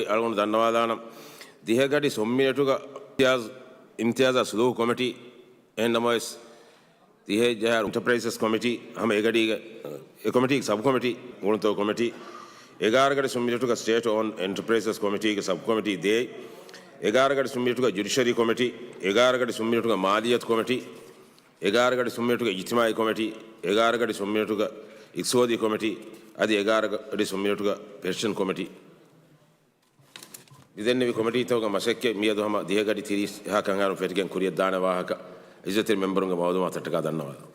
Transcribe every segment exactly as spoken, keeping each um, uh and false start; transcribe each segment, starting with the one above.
އަޅުގަނޑު ދަންނަވާލާނަން. ދިހަ ގަޑި ސުންމިނެޓުގަ އިމްތިޔާޒް، އިމްތިޔާޒާ ސުލޫކު ކޮމިޓީ، އެހެން ނަމަވެސް، ދިހަ އެއް ޖަހާއިރު އެންޓަޕްރައިޒަސް ކޮމިޓީ ހަމަ އެގަޑީގެ، އެ ކޮމިޓީގެ ސަބް ކޮމިޓީ، ގުޅުންތޯ ކޮމިޓީ، އެގާރަ ގަޑި ސުންމިނެޓުގަ ސްޓޭޓް އޯންޑް އެންޓަޕްރައިޒަސް ކޮމިޓީގެ ސަބް ކޮމިޓީ ދޭއް، އެގާރަ ގަޑި ސުންމިނެޓުގަ ޖުޑިޝަރީ ކޮމިޓީ، އެގާރަ ގަޑި ސުންމިނެޓުގަ މާލިއްޔަތު ކޮމިޓީ، އެގާރަ ގަޑި ސުންމިނެޓުގަ އިޖްތިމާޢީ ކޮމިޓީ، އެގާރަ ގަޑި ސުންމިނެޓުގަ އިޤްތިޞާދީ ކޮމިޓީ، އަދި އެގާރަ ގަޑި ސުންމިނެޓުގަ ޕެންޝަން ކޮމިޓީ. މިދެންނެވި ކޮމިޓީތަކުގެ މަސައްކަތް މިއަދު ހަމަ ދިހަ ގަޑި ތިރީސް އެހާ ކަންހާރުން ފެށިގެން ކުރިއަށްދާނެ ވާހަކަ އިއްޒަތްތެރި މެމްބަރުންގެ މައުލޫމާތަށްޓަކާ ދަންނަވާލަން.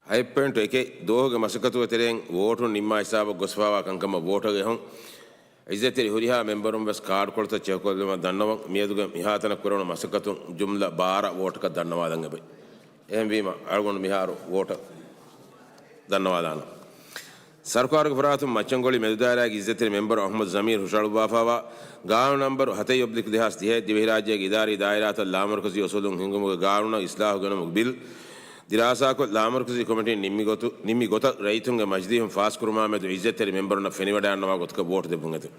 ހައެއް ޕޮއިންޓު އެކެއް، ދުވަހުގެ މަސައްކަތުގެ ތެރެއިން ވޯޓުން ނިންމާ ހިސާބަށް ގޮސްފާވާ ކަންކަމަށް ވޯޓަށް އެހުން. އިއްޒަތްތެރި ހުރިހާ މެމްބަރުން ވެސް ކާޑުކޮޅުތައް ޗެކުކޮށްލުމަށް ދަންނަވަން. މިއަދުގެ މިހާތަނަށް ކުރެވުނު މަސައްކަތުން ޖުމްލަ ބާރަ ވޯޓަކަށް ދަންނަވާލަން އެބައި. އެހެންވީމަ، އަޅުގަނޑު މިހާރު ވޯޓަށް ދަންނަވާލާނަން. ސަރުކާރުގެ ފަރާތުން މައްޗަންގޮޅި މެދުދާއިރާގެ އިއްޒަތްތެރި މެމްބަރު އަޙްމަދު ޒަމީރު ހުށަހަޅުއްވާފާވާ ގާނޫނު ނަންބަރު ހަތައް އޮބްލިކް ދެހާސް ދިހައެއް ދިވެހިރާއްޖޭގެ އިދާރީ ދާއިރާތައް ލާމަރުކަޒީ އުސޫލުން ހިންގުމުގެ ގާނޫނަށް އިސްލާހު ގެނުމުގެ ބިލް ދިރާސާކޮށް، ލާމަރުކަޒީ ކޮމިޓީން ނިންމި ގޮތު، ނިންމި ގޮތަށް ރައްޔިތުންގެ މަޖިލީހުން ފާސްކުރުމާމެދު އިއްޒަތްތެރި މެމްބަރުންނަށް ފެނިވަޑައިގަންނަވާ ގޮތަކަށް ވޯޓު ދެއްވުން އެދެން.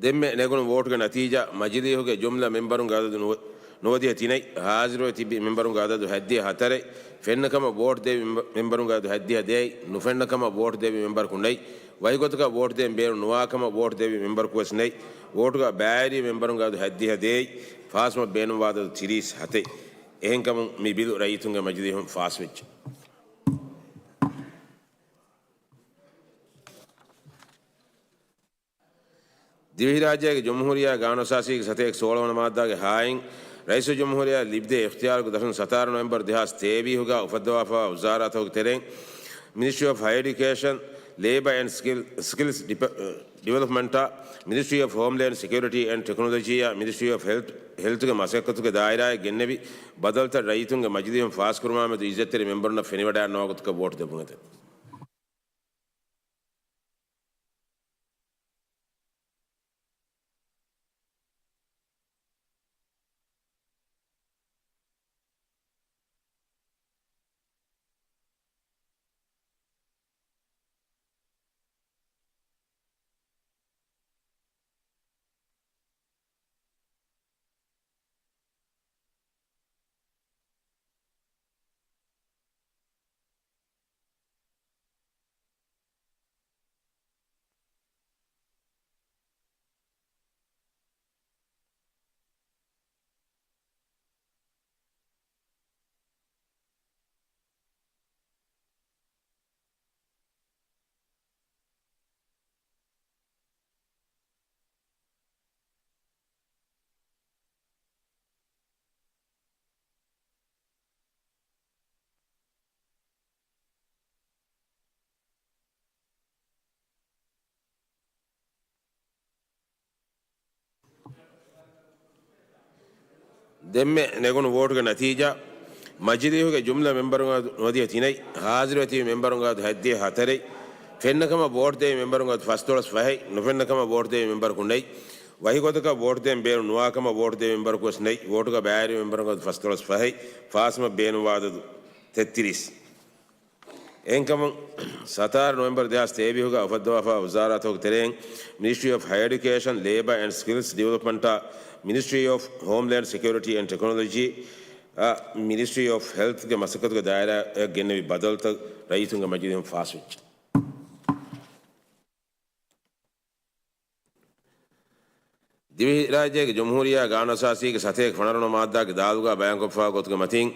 ދެންމެ ނެގުނު ވޯޓުގެ ނަތީޖާ، މަޖިލީހުގެ ޖުމްލަ މެމްބަރުންގެ އަދަދު ނުވަ-، ނުވަދިހަ ތިނެއް، ހާޒިރުވެ ތިބި މެމްބަރުންގެ އަދަދު ހަތްދިހަ ހަތަރެއް، ފެންނަ ކަމަށް ވޯޓް ދެވި މެމް-، މެމްބަރުންގެ އަދަދު ހަތްދިހަ ދޭއް، ނުފެންނަ ކަމަށް ވޯޓް ދެވި މެމްބަރަކު ނެތް، ވަކި ގޮތަކަށް ވޯޓް ދޭން ބޭނުން ނުވާ ކަމަށް ވޯޓް ދެވި މެމްބަރަކު ވެސް ނެތް، ވޯޓުގަ ބައިވެރި މެމްބަރުންގެ އަދަދު ހަތްދިހަ ދޭއް، ފާސްވުމަށް ބޭނުންވާ އަދަދު ތިރީސް ހަތެއް. އެހެންކަމުން މި ބިލު ރައްޔިތުންގެ މަޖިލީހުން ފާސްވެއްޖެ. ދިވެހިރާއްޖޭގެ ޖުމްހޫރިއްޔާ ގާނޫނުއަސާސީގެ ސަތޭކަ ސޯޅަ ވަނަ މާއްދާގެ ހާއިން، ރައީސުލްޖުމްހޫރިއްޔާ ލިބިދޭ އިޚްތިޔާރުގެ ދަށުން ސަތާރަ ނޮވެމްބަރު ދެހާސް ތޭވީހުގަ އުފައްދަވާފައިވާ ވުޒާރާތަކުގެ ތެރެއިން މިނިސްޓްރީ އޮފް ހަޔަރ އެޑިއުކޭޝަން، ލޭބަ އެންޑް ސްކިލް، ސްކިލްސް ޑިޕ-، ޑިވެލޮޕްމަންޓާ، މިނިސްޓްރީ އޮފް ހޯމްލޭންޑް ސެކިއުރިޓީ އެންޑް ޓެކްނޮލޮޖީއާ، މިނިސްޓްރީ އޮފް ހެލްތް، ހެލްތުގެ މަސައްކަތުގެ ދާއިރާއަށް ގެންނެވި ބަދަލުތައް ރައްޔިތުންގެ މަޖިލީހުން ފާސްކުރުމާމެދު އިއްޒަތްތެރި މެމްބަރުންނަށް ފެނިވަޑައިގަންނަވާ ގޮތަކަށް ވޯޓް ދެއްވުން އެދެން. ދެންމެ ނެގުނު ވޯޓުގެ ނަތީޖާ، މަޖިލީހުގެ ޖުމްލަ މެމްބަރުންގެ އަދަދު ނުވަދިހަ ތިނެއް، ހާޒިރުވެ ތިބި މެމްބަރުންގެ އަދަދު ހަތްދިހަ ހަތަރެއް، ފެންނަ ކަމަށް ވޯޓް ދެވި މެމްބަރުންގެ އަދަދު ފަސްދޮޅަސް ފަހެއް، ނުފެންނަ ކަމަށް ވޯޓް ދެވި މެމްބަރަކު ނެތް، ވަކި ގޮތަކަށް ވޯޓް ދޭން ބޭނުން ނުވާ ކަމަށް ވޯޓް ދެވި މެމްބަރަކު ވެސް ނެތް، ވޯޓުގަ ބައިވެރި މެމްބަރުންގެ އަދަދު ފަސްދޮޅަސް ފަހެއް، ފާސްވުމަށް ބޭނުންވާ އަދަދު ތެއްތިރީސް. އެހެންކަމުން، ސަތާރަ ނޮވެމްބަރު ދެހާސް ތޭވީހުގަ އުފައްދަވާފައިވާ ވުޒާރާތަކުގެ ތެރެއިން މިނިސްޓްރީ އޮފް ހަޔަރ އެޑިއުކޭޝަން، ލޭބަ އެންޑް ސްކިލްސް ޑިވެލޮޕްމަންޓާ، މިނިސްޓްރީ އޮފް ހޯމްލޭންޑް ސެކިއުރިޓީ އެންޑް ޓެކްނޮލޮޖީ، އާ، މިނިސްޓްރީ އޮފް ހެލްތްގެ މަސައްކަތުގެ ދާއިރާއަށް ގެންނެވި ބަދަލުތައް ރައްޔިތުންގެ މަޖިލީހުން ފާސްވެއްޖެ. ދިވެހިރާއްޖޭގެ ޖުމްހޫރިއްޔާ ގާނޫނުއަސާސީގެ ސަތޭކަ ފަނަރަ ނަމަ މާއްދާގެ ދާލުގަ ބަޔާންކޮށްފައިވާ ގޮތުގެ މަތިން،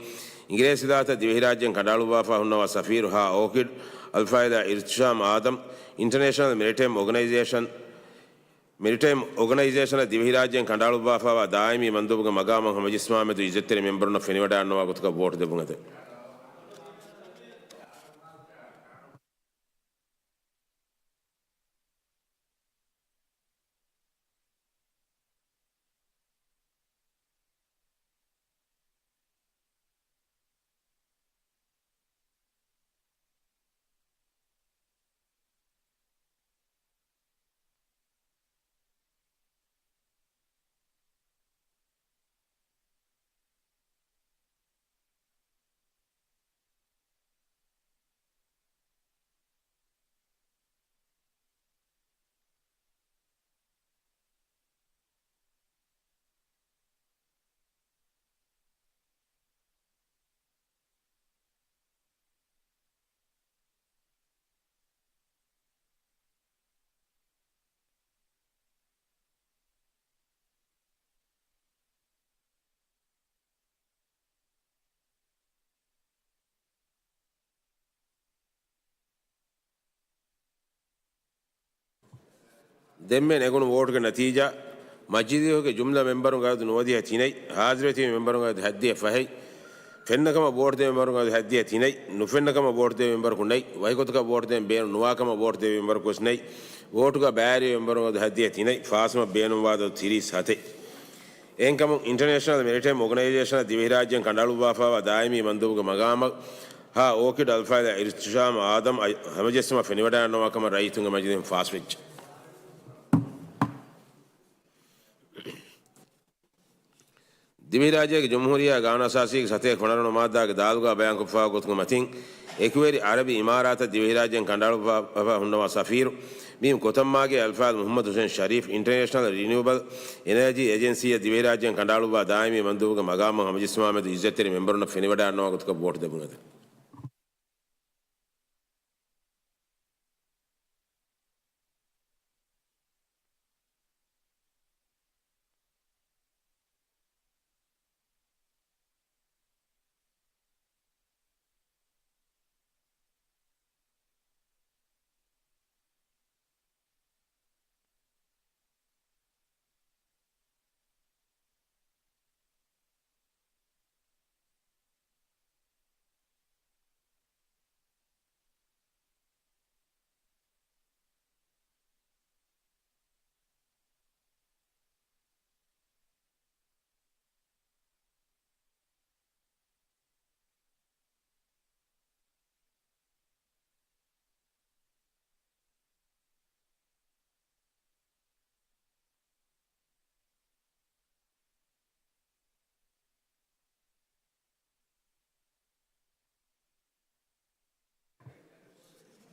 އިނގިރޭސި ވިލާތަށް ދިވެހިރާއްޖޭން ކަނޑައަޅުއްވާފައި ހުންނަވާ ސަފީރު ހާ އޯކިޑް އަލްފާއިދާ އިރުތިޝާމް އާދަމް، އިންޓަނޭޝަނަލް މެރިޓައިމް އޯގަނައިޒޭޝަން، މެރިޓައިމް އޯގަނައިޒޭޝަނަށް ދިވެހިރާއްޖޭން ކަނޑައަޅުއްވާފައިވާ ދާއިމީ މަންދޫބުގެ މަގާމަށް ހަމަޖެއްސުމާމެދު އިއްޒަތްތެރި މެމްބަރުންނަށް ފެނިވަޑައިގަންނަވާ ގޮތަކަށް ވޯޓު ދެއްވުން އެދެން. ދެންމެ ނެގުނު ވޯޓުގެ ނަތީޖާ، މަޖިލީހުގެ ޖުމްލަ މެމްބަރުންގެ އަދަދު ނުވަދިހަ ތިނެއް، ހާޒިރުވެ ތިބި މެމްބަރުންގެ އަދަދު ހަތްދިހަ ފަހެއް، ފެންނަ ކަމަށް ވޯޓް ދެވި މެމްބަރުންގެ އަދަދު ހަތްދިހަ ތިނެއް، ނުފެންނަ ކަމަށް ވޯޓް ދެވި މެމްބަރަކު ނެތް، ވަކި ގޮތަކަށް ވޯޓް ދޭން ބޭނުން ނުވާ ކަމަށް ވޯޓް ދެވި މެމްބަރަކު ވެސް ނެތް، ވޯޓުގަ ބައިވެރި މެމްބަރުންގެ އަދަދު ހަތްދިހަ ތިނެއް، ފާސްވުމަށް ބޭނުންވާ އަދަދު ތިރީސް ހަތެއް. އެހެންކަމުން، އިންޓަނޭޝަނަލް މެރިޓައިމް އޯގަނައިޒޭޝަނަށް ދިވެހިރާއްޖޭން ކަނޑައަޅުއްވާފައިވާ ދާއިމީ މަންދޫބުގެ މަގާމަށް ހާ އޯކިޑް އަލްފާއިދާ އިރުތިޝާމް އާދަމް އައި-، ހަމަޖެއްސުމަށް ފެނިވަޑައިގަންނަވާ ކަމަށް ރައްޔިތުންގެ މަޖިލީހުން ފާސްވެއްޖެ. ދިވެހިރާއްޖޭގެ ޖުމްހޫރިއްޔާ ގާނޫނުއަސާސީގެ ސަތޭކަ ފަނަރަ ނަމަ މާއްދާގެ ދާލުގަ ބަޔާންކޮށްފައިވާ ގޮތުގެ މަތިން، އެކުވެރި އަރަބި އިމާރާތަށް ދިވެހިރާއްޖޭން ކަނޑައަޅުއްވާފަ ހުންނަވާ ސަފީރު، މީމް ކޮތަންމާގޭ އަލްފާޟް މުޙައްމަދު ޙުސެން ޝަރީފް، އިންޓަރނޭޝަނަލް ރިނިއުބަލް އެނަރޖީ އެޖެންސީއަށް ދިވެހިރާއްޖޭން ކަނޑައަޅުއްވާ ދާއިމީ މަންދޫބުގެ މަގާމަށް ހަމަޖެއްސުމާމެދު އިއްޒަތްތެރި މެމްބަރުންނަށް ފެނިވަޑައިގަންނަވާ ގޮތަކަށް ވޯޓް ދެއްވުން އެދެން.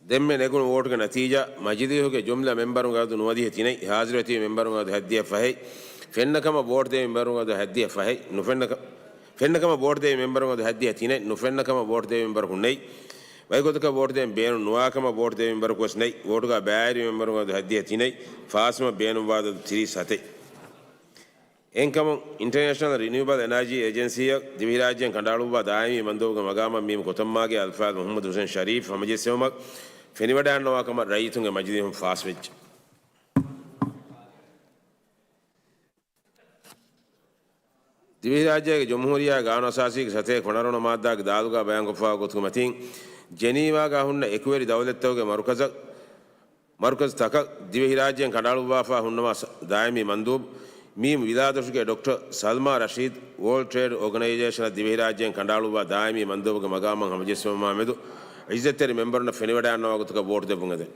ދެންމެ ނެގުނު ވޯޓުގެ ނަތީޖާ، މަޖިލީހުގެ ޖުމްލަ މެމްބަރުންގެ އަދަދު ނުވަދިހަ ތިނެއް، ހާޒިރުވެތިބި މެމްބަރުންގެ އަދަދު ހަތްދިހަ ފަހެއް، ފެންނަ ކަމަށް ވޯޓް ދެވި މެމްބަރުންގެ އަދަދު ހަތްދިހަ ފަހެއް، ނުފެންނަ ކަ-، ފެންނަ ކަމަށް ވޯޓް ދެވި މެމްބަރުންގެ އަދަދު ހަތްދިހަ ތިނެއް، ނުފެންނަ ކަމަށް ވޯޓް ދެވި މެމްބަރަކު ނެތް. ވަކިގޮތަކަށް ވޯޓް ދޭން ބޭނުން ނުވާ ކަމަށް ވޯޓް ދެވި މެމްބަރަކު ވެސް ނެތް. ވޯޓުގަ ބައިވެރި މެމްބަރުންގެ އަދަދު ހަތްދިހަ ތިނެއް، ފާސްވުމަށް ބޭނުންވާ އަދަދު ތިރީސް ހަތެއް. އެހެންކަމުން، އިންޓަރނޭޝަނަލް ރިނިއުބަލް އެނާޖީ އެޖެންސީއަށް ދިވެހިރާއްޖޭން ކަނޑައަޅުއްވާ ދާއިމީ މަންދޫބުގެ މަގާމަށް މީމް ކޮތަންމާގޭ އަލްފާޟް މުޙައްމަދު ޙުސެން ޝަރީފް ހަމަޖެއްސެވުމަށް ފެނިވަޑައިގަންނަވާ ކަމަށް ރައްޔިތުންގެ މަޖިލީހުން ފާސްވެއްޖެ. ދިވެހިރާއްޖޭގެ ޖުމްހޫރިއްޔާ ގާނޫނު އަސާސީގެ ސަތޭކަ ފަނަރަ ވަނަ މާއްދާގެ ދާލުގަ ބަޔާންކޮށްފައިވާ ގޮތުގެ މަތިން، ޖެނީވާގަ ހުންނަ އެކުވެރި ދައުލަތްތަކުގެ މަރުކަޒަށް، މަރުކަޒުތަކަށް ދިވެހިރާއްޖޭން ކަނޑައަޅުއްވާފަ ހުންނަވާ ސަ-، ދާއިމީ މަންދޫބު، މީމް ވިލާދޮށުގެ ޑޮކްޓަރ ސަލްމާ ރަޝީދު، ވޯލްޑް ޓްރޭޑް އޯގަނައިޒޭޝަނަށް ދިވެހިރާއްޖޭން ކަނޑައަޅުއްވާ ދާއިމީ މަންދޫބުގެ މަގާމަށް ހަމަޖެއްސެވުމާމެދު، އިއްޒަތްތެރި މެމްބަރުންނަށް ފެނިވަޑައިގަންނަވާ ގޮތަކަށް ވޯޓް ދެއްވުން އެދެން.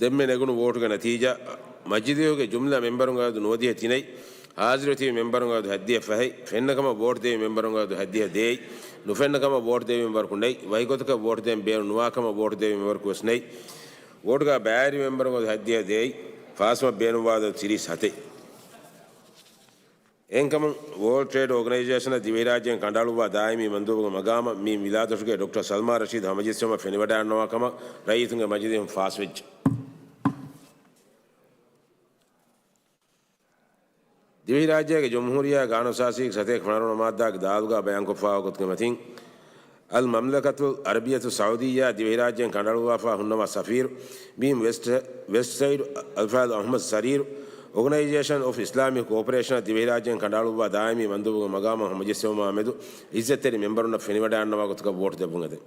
ދެންމެ ނެގުނު ވޯޓުގެ ނަތީޖާ، މަޖިލީހުގެ ޖުމްލަ މެމްބަރުންގެ އަދަދު ނުވަދިހަ ތިނެއް، ހާޒިރުވެތިބި މެމްބަރުންގެ އަދަދު ހަތްދިހަ ފަހެއް، ފެންނަ ކަމަށް ވޯޓް ދެވި މެމްބަރުންގެ އަދަދު ހަތްދިހަ ދޭއް، ނުފެންނަ ކަމަށް ވޯޓް ދެވި މެމްބަރަކު ނެތް. ވަކިގޮތަކަށް ވޯޓް ދޭން ބޭނުން ނުވާ ކަމަށް ވޯޓް ދެވި މެމްބަރަކު ވެސް ނެތް. ވޯޓުގަ ބައިވެރި މެމްބަރުންގެ އަދަދު ހަތްދިހަ ދޭއް، ފާސްވުމަށް ބޭނުންވާ އަދަދު ތިރީސް ހަތެއް. އެހެންކަމުން، ވޯލްޑް ޓްރޭޑް އޯގަނައިޒޭޝަނަށް ދިވެހިރާއްޖޭން ކަނޑައަޅުއްވާ ދާއިމީ މަންދޫބުގެ މަގާމަށް މީމް ވިލާދޮށުގެ ޑޮކްޓަރ ސަލްމާ ރަޝީދު ހަމަޖެއްސެވުމަށް ފެނިވަޑައިގަންނަވާ ކަމަށް ރައްޔިތުންގެ މަޖިލީހުން ފާސްވެއްޖެ. ދިވެހިރާއްޖޭގެ ޖުމްހޫރިއްޔާ ގާނޫނު އަސާސީގެ ސަތޭކަ ފަނަރަ ވަނަ މާއްދާގެ ދާލުގަ ބަޔާންކޮށްފައިވާ ގޮތުގެ މަތިން، އަލް މަމްލަކަތުލް އަރަބިއްޔަތު ސައުދިއްޔާ ދިވެހިރާއްޖޭން ކަނޑައަޅުއްވާފަ ހުންނަވާ ސަފީރު، މީމް ވެސްޓް، ވެސްޓް ސައިޑް އަލްފާޟް އަޙްމަދު ސަރީރު، އޯގަނައިޒޭޝަން އޮފް އިސްލާމިކް ކޯޕަރޭޝަނަށް ދިވެހިރާއްޖޭން ކަނޑައަޅުއްވާ ދާއިމީ މަންދޫބުގެ މަގާމަށް ހަމަޖެއްސެވުމާމެދު، އިއްޒަތްތެރި މެމްބަރުންނަށް ފެނިވަޑައިގަންނަވާ ގޮތަކަށް ވޯޓް ދެއްވުން އެދެން.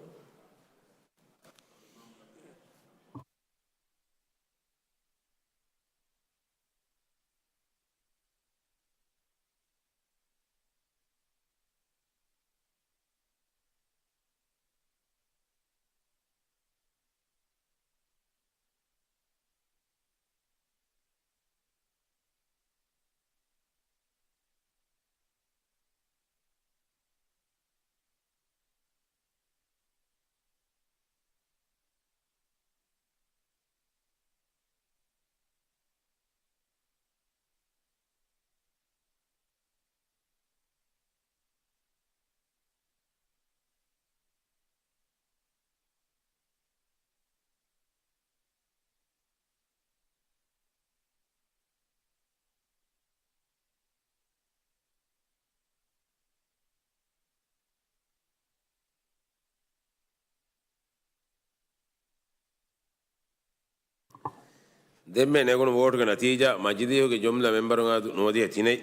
ދެންމެ ނެގުނު ވޯޓުގެ ނަތީޖާ، މަޖިލީހުގެ ޖުމްލަ މެންބަރުން އަދަދު ނުވަދިހަ ތިނެއް،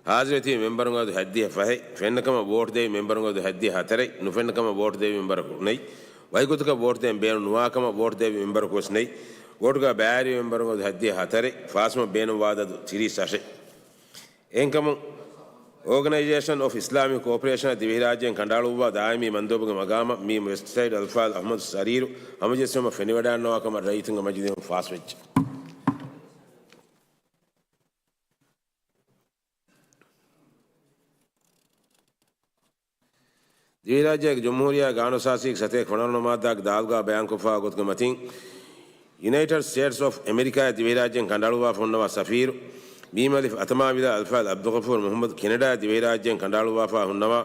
ހާޒިރުވެތިބި މެންބަރުން އަދަދު ހަތްދިހަ ފަހެއް، ފެންނަކަމަށް ވޯޓު ދެވި މެންބަރުން އަދަދު ހަތްދިހަ ހަތަރެއް، ނުފެންނަކަމަށް ވޯޓު ދެވި މެންބަރަކު ނެތް. ވަކިގޮތަކަށް ވޯޓު ދޭން ބޭނުން ނުވާކަމަށް ވޯޓު ދެވި މެންބަރަކު ވެސް ނެތް. ވޯޓުގަ ބައިވެރި މެންބަރުން އަދަދު ހަތްދިހަ ހަތަރެއް، ފާސްވުމަށް ބޭނުންވާ އަދަދު ތިރީސް އަށެއް. އެހެންކަމުން، އޯގަނައިޒޭޝަން އޮފް އިސްލާމިކް ކޯޕަރޭޝަނަށް ދިވެހިރާއްޖޭން ކަނޑައަޅުއްވާ ދާއިމީ މަންދޫބުގެ މަގާމަށް މީމު ވެސްޓްސައިޑް އަލްފާޟް އަޙްމަދު ސަރީރު ހަމަޖެއްސުމަށް ފެނިވަޑައިގަންނަވާ ކަމަށް ރައްޔިތުންގެ މަޖިލީހުން ފާސްވެއްޖެ. ދިވެހިރާއްޖޭގެ ޖުމްހޫރިއްޔާ ގާނޫނުއަސާސީގެ ސަތޭކަ ފަނަރަ ނަމާދާގެ ދާލުގާ ބަޔާންކޮށްފާ ގޮތުގެ މަތިން، ޔުނައިޓެޑް ސްޓޭޓްސް އޮފް އެމެރިކާއާ ދިވެހިރާއްޖޭން ކަނޑައަޅުއްވާފަ ހުންނަވާ ސަފީރު، މީމު އަލިފް އަތަމާ ވިލާ އަލްފާޟް އަބްދުލްޣަފޫރު މުޙައްމަދު، ކެނެޑާއާ ދިވެހިރާއްޖޭން ކަނޑައަޅުއްވާފަ ހުންނަވާ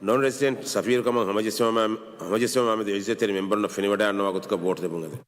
ނޮން ރެސިޑެންޓް ސަފީރުކަމަށް ހަމަޖެއްސުމާ-، ހަމަޖެއްސުމާމެދު އިއްޒަތްތެރި މެންބަރުންނަށް ފެނިވަޑައިގަންނަވާ ގޮތަކަށް ވޯޓު ދެއްވުން އެދެން.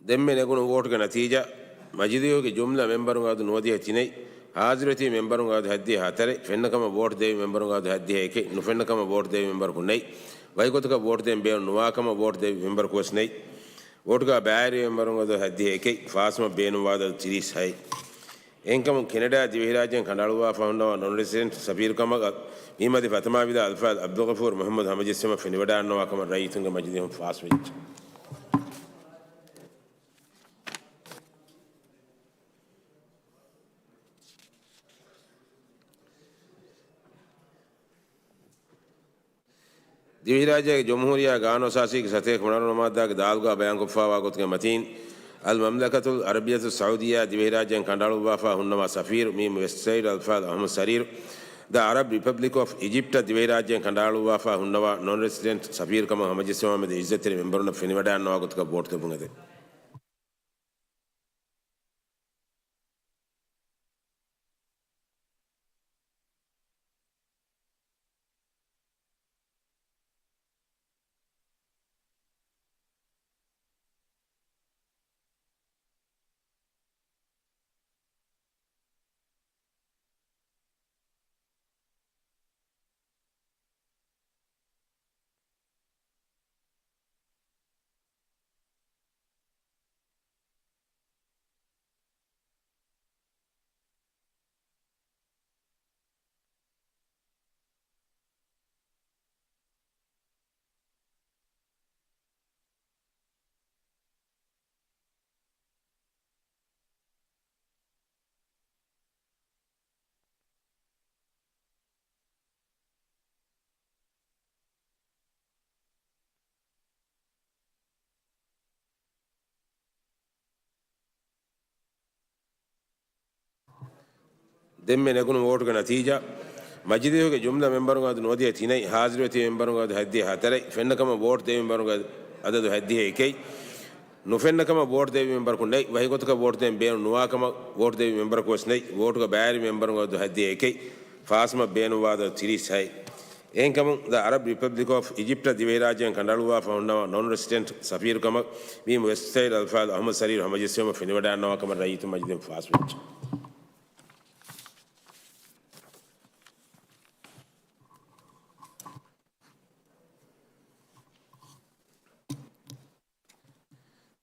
ދެންމެ ނެގުނު ވޯޓުގެ ނަތީޖާ، މަޖިލީހުގެ ޖުމްލަ މެންބަރުން އަދަދު ނުވަދިހަ ތިނެއް، ހާޒިރުވެތި މެންބަރުން އަދަދު ހަތްދިހަ ހަތަރެއް، ފެންނަކަމަށް ވޯޓު ދެވި މެންބަރުން އަދަދު ހަތްދިހަ އެކެއް، ނުފެންނަކަމަށް ވޯޓު ދެވި މެންބަރަކު ނެތް. ވަކިގޮތަކަށް ވޯޓު ދޭން ބޭނުން ނުވާކަމަށް ވޯޓު ދެވި މެންބަރަކު ވެސް ނެތް. ވޯޓުގަ ބައިވެރި މެންބަރުން އަދަދު ހަތްދިހަ އެކެއް، ފާސްވުމަށް ބޭނުންވާ އަދަދު ތިރީސް ހައެއް. އެހެންކަމުން ކެނެޑާއާ ދިވެހިރާއްޖޭން ކަނޑައަޅުއްވާފަ ހުންނަވާ ނޮން ރެސިޑެންޓް ސަފީރުކަމަށް މީމު އަލިފް އަތަމާ ވިލާ އަލްފާޟް އަބްދުލްޣަފޫރު މުޙައްމަދު ހަމަޖެއްސުމަށް ފެނިވަޑައިގަންނަވާ ކަމަށް ރައްޔިތުންގެ މަޖިލީހުން ފާސްވެއްޖެ. ދިވެހިރާއްޖޭގެ ޖުމްހޫރިއްޔާ ގާނޫނުއަސާސީގެ ސަތޭކަ ފަނަރަ ނަމާދާގެ ދާލުގާ ބަޔާންކޮށްފާވާ ގޮތުގެ މަތީން، އަލް މަމްލަކަތުލް އަރަބިއްޔަތު ސައުދިއްޔާ ދިވެހިރާއްޖޭން ކަނޑައަޅުއްވާފާ ހުންނަވާ ސަފީރު މީމު ވެސްޓްސައިޑް އަލްފާޟް އަޙްމަދު ސަރީރު، ދަ އަރަބް ރިޕަބްލިކް އޮފް އިޖިޕްޓަށް ދިވެހިރާއްޖޭން ކަނޑައަޅުއްވާފާ ހުންނަވާ ނޮން ރެސިޑެންޓް ސަފީރުކަމަށް ހަމަޖެއްސުމާމެދު އިއްޒަތްތެރި މެންބަރުންނަށް ފެނިވަޑައިގަންނަވާ ގޮތަކަށް ވޯޓު ދެއްވުން އެދެން. ދެންމެ ނެގުނު ވޯޓުގެ ނަތީޖާ، މަޖިލީހުގެ ޖުމްލަ މެންބަރުން އަދަދު ނުވަދިހަ ތިނެއް، ހާޒިރުވެތި މެންބަރުން އަދަދު ހަތްދިހަ ހަތަރެއް، ފެންނަކަމަށް ވޯޓު ދެވި މެންބަރުން އަދަދު ހަތްދިހަ އެކެއް، ނުފެންނަކަމަށް ވޯޓު ދެވި މެންބަރަކު ނެތް. ވަކިގޮތަކަށް ވޯޓު ދޭން ބޭނުން ނުވާކަމަށް ވޯޓު ދެވި މެންބަރަކު ވެސް ނެތް. ވޯޓުގަ ބައިވެރި މެންބަރުން އަދަދު ހަތްދިހަ އެކެއް، ފާސްވުމަށް ބޭނުންވާ އަދަދު ތިރީސް ހައެއް. އެހެންކަމުން، ދަ އަރަބް ރިޕަބްލިކް އޮފް އިޖިޕްޓަށް ދިވެހިރާއްޖޭން ކަނޑައަޅުއްވާފަ ހުންނަވާ ނޮން ރެސިޑެންޓް ސަފީރުކަމަށް މީމު ވެސްޓްސައިޑް އަލްފާޟް އަޙްމަދު ސަރީރު ހަމަޖެއްސުމަށް ފެނިވަޑައިގަންނަވާ ކަމަށް ރައްޔިތުން މަޖިލީހުން ފާސްވެއްޖެ.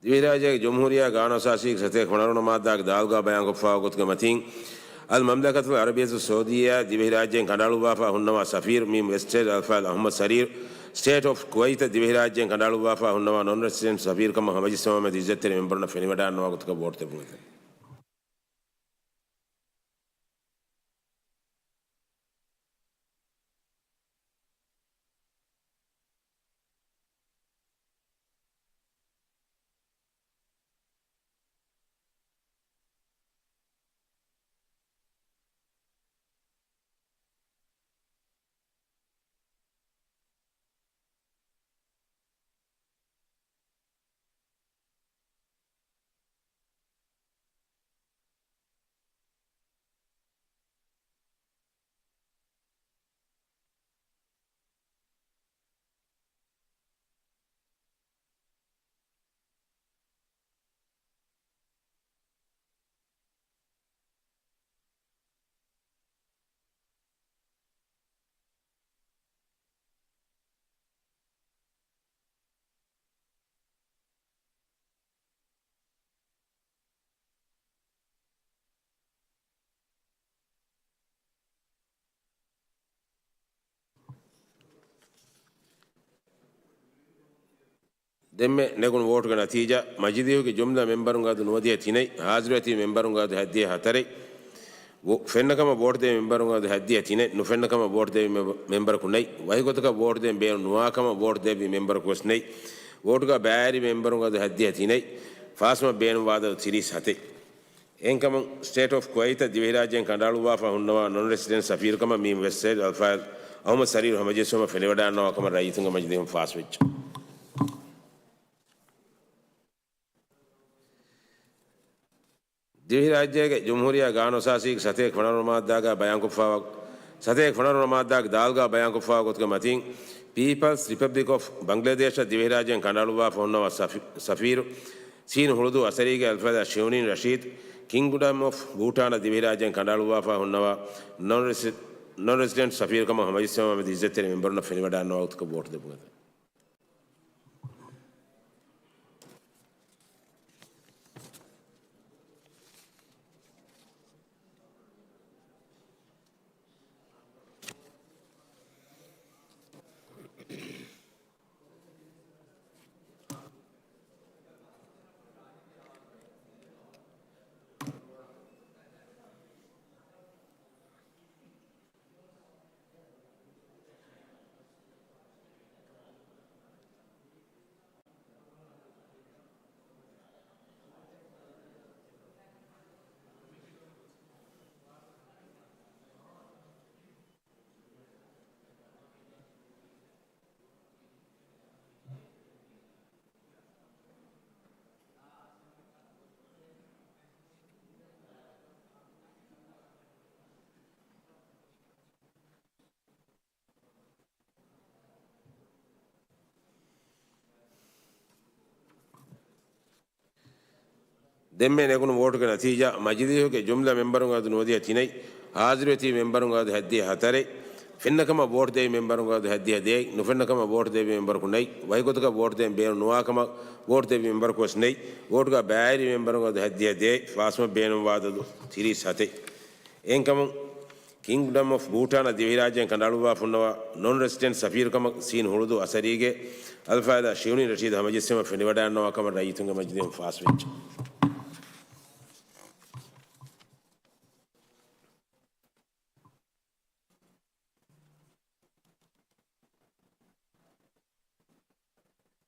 ދިވެހިރާއްޖޭގެ ޖުމްހޫރިއްޔާ ގާނޫނުއަސާސީގެ ސަތޭކަ ފަނަރަ ނަމާދާގެ ދާލުގާ ބަޔާންކޮށްފާވާ ގޮތުގެ މަތީން، އަލް މަމްލަކަތުލް އަރަބިއްޔަތުއް ސައުދިއްޔާ ދިވެހިރާއްޖެއިން ކަނޑައަޅުއްވާފަ ހުންނަވާ ސަފީރު، މި ވެސްޓްސައިޑް އަލްފާޟިލް އަޙްމަދު ސަރީރު، ސްޓޭޓް އޮފް ކުވައިތަށް ދިވެހިރާއްޖެއިން ކަނޑައަޅުއްވާފަ ހުންނަވާ ނޮން ރެސިޑެންޓް ސަފީރުކަމަށް ހަމަޖެއްސުމާ މެދު އިއްޒަތްތެރި މެމްބަރުންނަށް ފެނިވަޑައިގަންނަވާ ގޮތަކަށް ވޯޓު ދެއްވުން އެދެން. ދެންމެ ނެގުނު ވޯޓުގެ ނަތީޖާ، މަޖިލީހުގެ ޖުމްލަ މެމްބަރުންގެ އަދު ނުވަދިހަ ތިނެއް، ހާޒިރުވެތި މެމްބަރުންގެ އަދު ހަތްދިހަ ހަތަރެއް، ވޯ-، ފެންނަކަމަށް ވޯޓު ދެއްވި މެމްބަރުންގެ އަދު ހަތްދިހަ ތިނެއް، ނުފެންނަކަމަށް ވޯޓު ދެއްވި މެ-، މެމްބަރަކު ނެތް، ވަކިގޮތަކަށް ވޯޓު ދޭން ބޭނުން ނުވާކަމަށް ވޯޓު ދެއްވި މެމްބަރަކު ވެސް ނެތް، ވޯޓުގަ ބައިވެރި މެމްބަރުންގެ އަދު ހަތްދިހަ ތިނެއް، ފާސްވުމަށް ބޭނުންވާ އަދަދު ތިރީސް ހަތެއް. އެހެންކަމުން، ސްޓޭޓް އޮފް ކުވައިތަށް ދިވެހިރާއްޖެއިން ކަނޑައަޅުއްވާފަ ހުންނަވާ ނޮން ރެސިޑެންޓް ސަފީރުކަމަށް މީމް ވެސްޓްސައިޑް އަލްފާޟިލް އަޙްމަދު ސަރީރު ހަމަޖެއްސުމަށް ފެނިވަޑައިގަންނަވާ ކަމަށް ރައްޔިތުންގެ މަޖިލީހުން ފާސްވެއްޖެ. ދިވެހިރާއްޖޭގެ ޖުމްހޫރިއްޔާ ގާނޫނުއަސާސީގެ ސަތޭކަ ފަނަރަ ނަމަ މާއްދާގަ ބަޔާންކޮށްފައިވާ، ސަތޭކަ ފަނަރަ ނަމަ މާއްދާގެ ދާލުގަ ބަޔާންކޮށްފައިވާ ގޮތުގެ މަތީން، ޕީޕަލްސް ރިޕަބްލިކް އޮފް ބަންގްލަދޭޝަށް ދިވެހިރާއްޖޭން ކަނޑައަޅުއްވާފަ ހުންނަވާ ސަފި-، ސަފީރު، ސީން ހުޅުދޫ އަސަރީގެ އަލްފާޟިލް ޝިއުނީން ރަޝީދު، ކިންގްޑަމް އޮފް ބޫޓާނަށް ދިވެހިރާއްޖޭން ކަނޑައަޅުއްވާފަ ހުންނަވާ ނޮން ރެސި-، ނޮން ރެސިޑެންޓް ސަފީރުކަމަށް ހަމަޖެއްސުމާ މެދު އިއްޒަތްތެރި މެމްބަރުންނަށް ފެނިވަޑައިގަންނަވާ ގޮތަކަށް ވޯޓު ދެއްވުން އެދެން. ދެންމެ ނެގުނު ވޯޓުގެ ނަތީޖާ، މަޖިލީހުގެ ޖުމްލަ މެމްބަރުންގެ އަދު ނުވަދިހަ ތިނެއް، ހާޒިރުވެތި މެމްބަރުންގެ އަދު ހަތްދިހަ ހަތަރެއް، ފެންނަކަމަށް ވޯޓު ދެއްވި މެމްބަރުންގެ އަދު ހަތްދިހަ ދޭއް، ނުފެންނަކަމަށް ވޯޓު ދެއްވި މެމްބަރަކު ނެތް، ވަކިގޮތަކަށް ވޯޓު ދޭން ބޭނުން ނުވާކަމަށް ވޯޓު ދެއްވި މެމްބަރަކު ވެސް ނެތް، ވޯޓުގަ ބައިވެރި މެމްބަރުންގެ އަދު ހަތްދިހަ ދޭއް، ފާސްވުމަށް ބޭނުންވާ އަދަދު ތިރީސް ހަތެއް. އެހެންކަމުން، ކިންގްޑަމް އޮފް ބޫޓާނަށް ދިވެހިރާއްޖޭން ކަނޑައަޅުއްވާފަ ހުންނަވާ ނޮން ރެސިޑެންޓް ސަފީރުކަމަށް ސީން ހުޅުދޫ އަސަރީގެ އަލްފާޟިލް ޝިއުނީ ރަޝީދު ހަމަޖެއްސުމަށް ފެނިވަޑައިގަންނަވާ ކަމަށް ރައްޔިތުންގެ މަޖިލީހުން ފާސްވެއްޖެ.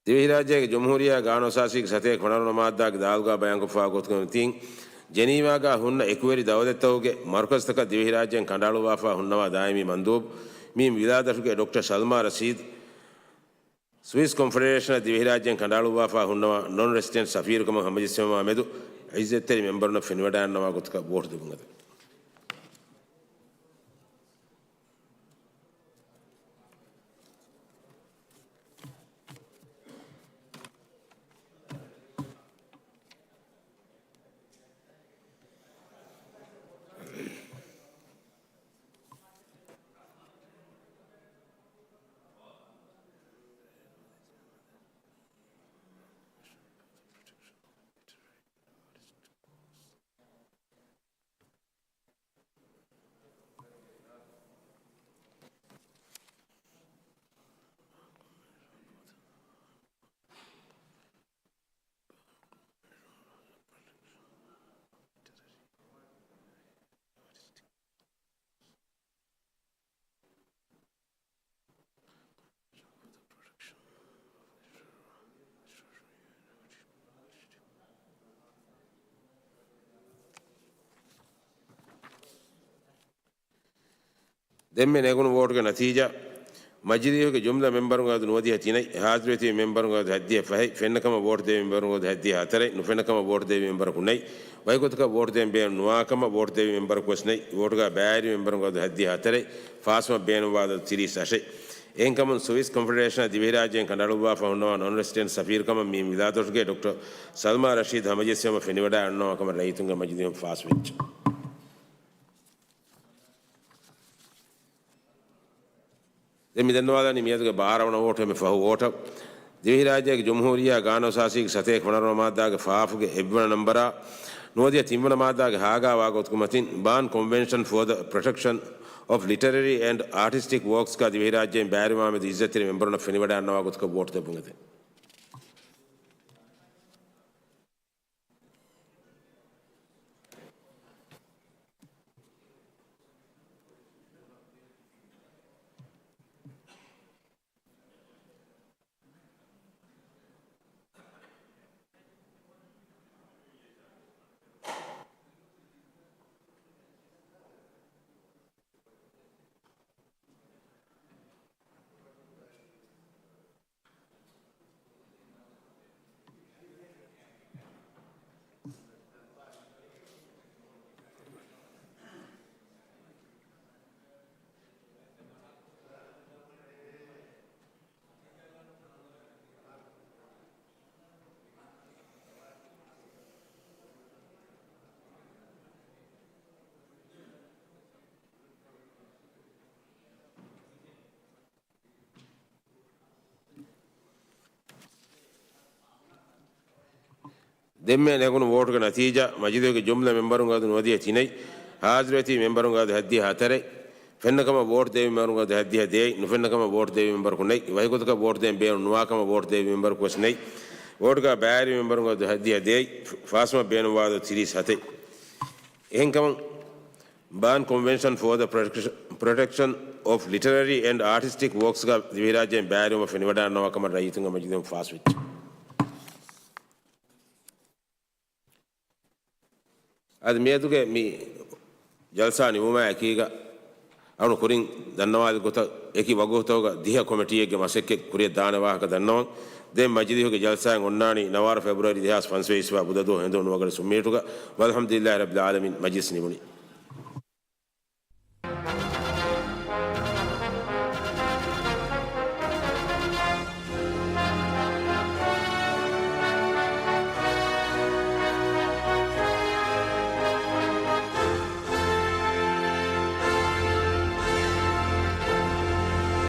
ދިވެހިރާއްޖޭގެ ޖުމްހޫރިއްޔާ ގާނޫނުއަސާސީގެ ސަތޭކަ ފަނަރަ ނަމަ މާއްދާގެ ދާލުގަ ބަޔާންކޮށްފައިވާ ގޮތުގެ މަތީން، ޖެނީވާގަ ހުންނަ އެކުވެރި ދައުލަތްތަކުގެ މަރުކަޒުތަކަށް ދިވެހިރާއްޖޭން ކަނޑައަޅުއްވާފަ ހުންނަވާ ދާއިމީ މަންދޫބު، މީމް ވިލާދަށުގެ ޑޮކްޓަރ ޝަލްމާ ރަޝީދު، ސްވިސް ކޮންފެޑެރޭޝަނަށް ދިވެހިރާއްޖޭން ކަނޑައަޅުއްވާފަ ހުންނަވާ ނޮން ރެސިޑެންޓް ސަފީރުކަމަށް ހަމަޖެއްސުމާ މެދު އިއްޒަތްތެރި މެމްބަރުންނަށް ފެނިވަޑައިގަންނަވާ ގޮތަކަށް ވޯޓު ދެއްވުން އެދެން. ދެންމެ ނެގުނު ވޯޓުގެ ނަތީޖާ، މަޖިލީހުގެ ޖުމްލަ މެމްބަރުންގެ އަދަދު ނުވަދިހަ ތިނެއް، ހާޒިރުވެތި މެމްބަރުންގެ އަދަދު ހަތްދިހަ ފަހެއް، ފެންނަކަމަށް ވޯޓު ދެވި މެމްބަރުންގެ އަދަދު ހަތްދިހަ ހަތަރެއް، ނުފެންނަކަމަށް ވޯޓު ދެވި މެމްބަރަކު ނެތް، ވަކިގޮތަކަށް ވޯޓު ދޭން ބޭނުން ނުވާކަމަށް ވޯޓު ދެވި މެމްބަރަކު ވެސް ނެތް، ވޯޓުގަ ބައިވެރި މެމްބަރުންގެ އަދަދު ހަތްދިހަ ހަތަރެއް، ފާސްވުމަށް ބޭނުންވާ އަދަދު ތިރީސް އަށެއް. އެހެންކަމުން ސުވިސް ކޮންފެޑެރޭޝަނާ ދިވެހިރާއްޖޭން ކަނޑައަޅުއްވާފަ ހުންނަވާ ނޮން ރެސިޑެންޓް ސަފީރުކަމަށް މިއިން ވިލާތޮށުގެ ޑޮކްޓަރ ސަލްމާ ރަޝީދު ހަމަޖެއްސެވުމަށް ފެނިވަޑައި އަންނަވާ ކަމަށް ރައްޔިތުންގެ މަޖިލީހުން ފާސްވެއްޖެ. ދެން މި ދަންނަވާލަނީ މިއަދުގެ ބާރަ ވަނަ ވޯޓު އެންމެ ފަހު ވޯޓަށް. ދިވެހިރާއްޖޭގެ ޖުމްހޫރިއްޔާ ގާނޫނުއަސާސީގެ ސަތޭކަ ފަނަރަ ވަނަ މާއްދާގެ ފާފުގެ އެއްވަނަ ނަންބަރާ ނުވަދިހަ ތިންވަނަ މާއްދާގެ ހާގާވާ ގޮތުގެ މަތިން ބާން ކޮންވެންޝަން ފޯ ދަ ޕްރޮޓެކްޝަން އޮފް ލިޓަރަރީ އެންޑް އާޓިސްޓިކް ވޯކްސްގަ ދިވެހިރާއްޖޭން ބައިވެރިވާ މެދު އިއްޒަތްތެރި މެމްބަރުންނަށް ފެނިވަޑައި އަންނަވާ ގޮތުގަ ވޯޓު ދެއްވުން އެދެން. ދެންމެ ނެގުނު ވޯޓުގެ ނަތީޖާ، މަޖިލީހުގެ ޖުމްލަ މެމްބަރުންގެ އަދަދު ނުވަދިހަ ތިނެއް، ހާޒިރުވެތި މެމްބަރުންގެ އަދަދު ހަތްދިހަ ހަތަރެއް، ފެންނަކަމަށް ވޯޓު ދެވި މެމްބަރުންގެ އަދަދު ހަތްދިހަ ދޭއް، ނުފެންނަކަމަށް ވޯޓު ދެވި މެމްބަރަކު ނެތް، ވަކިގޮތަކަށް ވޯޓު ދޭން ބޭނުން ނުވާކަމަށް ވޯޓު ދެވި މެމްބަރަކު ވެސް ނެތް، ވޯޓުގަ ބައިވެރި މެމްބަރުންގެ އަދަދު ހަތްދިހަ ދޭއް، ފާސްވުމަށް ބޭނުންވާ އަދަދު ތިރީސް ހަތެއް. އެހެންކަމުން، ބާން ކޮންވެންޝަން ފޯ ދަ ޕްރޮޓެކްޝަން އޮފް ލިޓަރަރީ އެންޑް އާޓިސްޓިކް ވޯކްސްގަ ދިވެހިރާއްޖޭން ބައިވެރިވުމަށް ފެނިވަޑައިގަންނަވާ ކަމަށް ރައްޔިތުންގެ މަޖިލީހުން ފާސްވެއްޖެ. އަދި މިއަދުގެ މި ޖަލްސާ ނިމުމާ އެކީގަ އަޅު ކުރިން ދަންނަވާލި ގޮތަށް އެކި ވަގުތުތަކުގަ ދިހަ ކޮމިޓީއެއްގެ މަސައްކަތް ކުރިއަށް ދާނެ ވާހަކަ ދަންނަވަން. ދެން މަޖިލީހުގެ ޖަލްސާއެއް އޮންނާނީ ނަވާރަ ފެބްރުއަރީ ދެހާސް ފަންސަވީސް ވާ ބުދަ ދުވަހު ހެނދުނު ނުވަ ގަޑި ސުންމިނިޓުގަ. ވަލްޙަމްދުލިއްލާހި ރައްބިލް ޢާލަމީން. މަޖިލިސް ނިމުނީ.